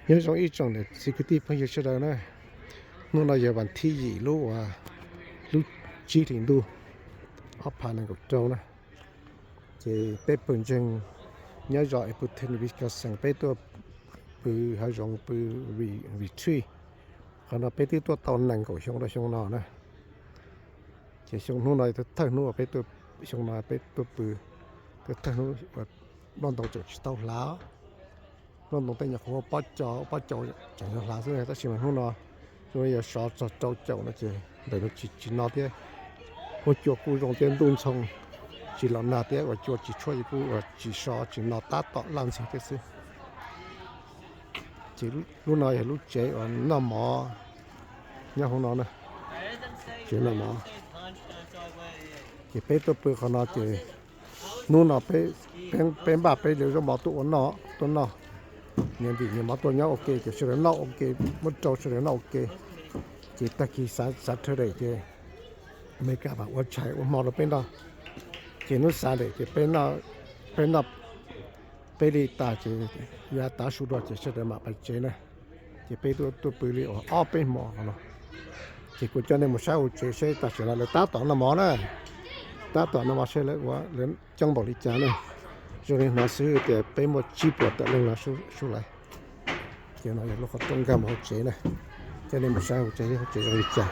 Nyob zoo ib tsoom niam txiv kwv tij phooj ywg sawv daws na, hnub no yog vas thib yim lub, lub tsib hlis ntuj ob phav nees nkaum rau na. Ces peb pawg ntseeg nyob zos Appleton, Wisconsin, peb tuaj pw hav zoov pw retreat. Qhov no peb twb tuaj tau nees nkaum xyoo rau xyoo no na. Ces xyoo hnub no thawj hnub uas peb tuaj, xyoo no peb tuaj pw, thawj hnub uas nplooj ntoo tseem tsis tau hlav. Nplooj ntoo tej nyuam qhuav pob caus, pob caus tseem yuav hlav xwb, tab sis mas hnub no zoo li yuav sov txog rau caum no ces ntawm no tsis, tsis no thiab. Huab cua kuj zoo thiab, ntuj ntxhoo tsis los nag thiab, uas cua tsis tshuab ces kuj uas tsis so tsis no, tab tom laj ntxhiag thiab xwb. Ces lub no yog lub tsev uas noj mov nyob hauv no na, tsev noj mov. Ces peb tuaj pw qhov no ces hnub no peb, peb npaj peb li zaub mov tuaj ua noj, tuaj noj. Nyias ntim nyias mov tuaj nyob ua ke ces sawv daws noj ua ke, muab rau sawv daws noj ua ke. Ces tag kis xav, xav thawj daim ces Amelikas mam ua tshais ua hmo rau peb noj. Ces hnub xav daim ces peb noj, peb noj peb li tas ces yav tav su dua ces sawv daws mam pais tsev na. Ces peb tuaj, tuaj pw li uas ob peb hmo no. Ces kuv coj nej mus saib hauv tsev seb tam sim no lawv tab tom noj mov na. Tab tom noj mov seb lawv ua, lawv coob npaum li cas na. Zoo li hnov xwb tias peb muaj tsib puas tawm leej no sub laiv. Ces no yog lub qhov rooj nkag mus hauv tsev na. Coj nej mus saib hauv tsev, hauv tsev zoo li cas.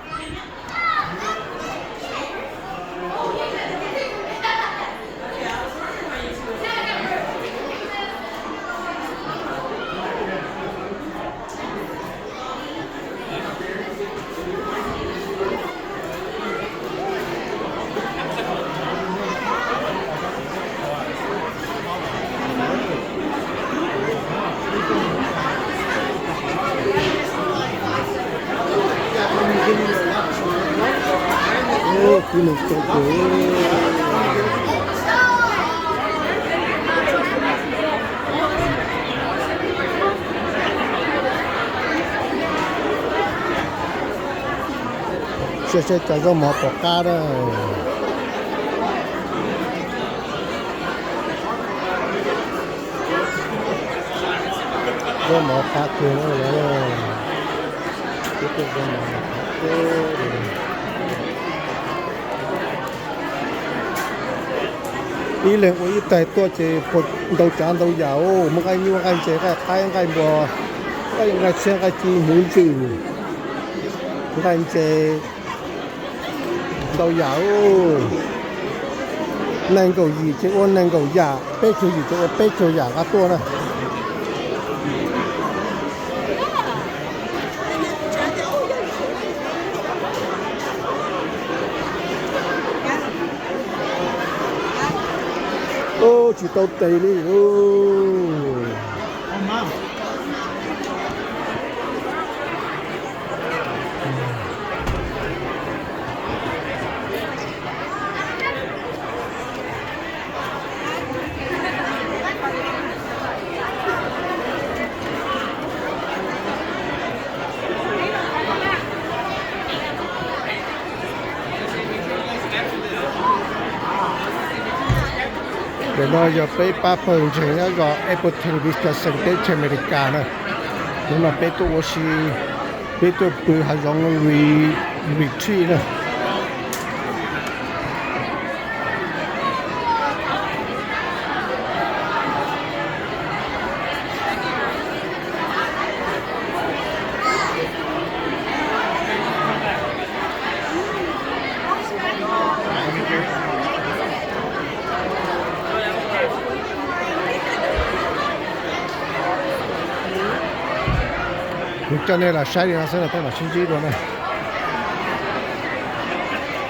Saib saib cov zaub mov puas qab na. Zaub mov qab kawg na. Ib leeg ua ib tais tuaj ces puas ntau tsav ntau yam, muaj nqaij nyuj, nqaij ntses, nqaij qaib, nqaij npua, nqaij txhiab, nqaij ci, hmuv ntsws, nqaij ntses, ntau yam. Nees nkaum yim ces ua nees nkaum yam, peb caug yim ces ua peb caug yam nqa tuaj na. Ub, tsis tau tes li. Ntawm no yog peb pab pawg ntseeg nyob zos Appleton, Wisconsin, teb chaws Amelikas na. Hnub no peb tuaj ua si, peb tuaj pw hav zoov retreat na. Kuv coj nej los saib li no xwb, tej mam sib ntsib dua na.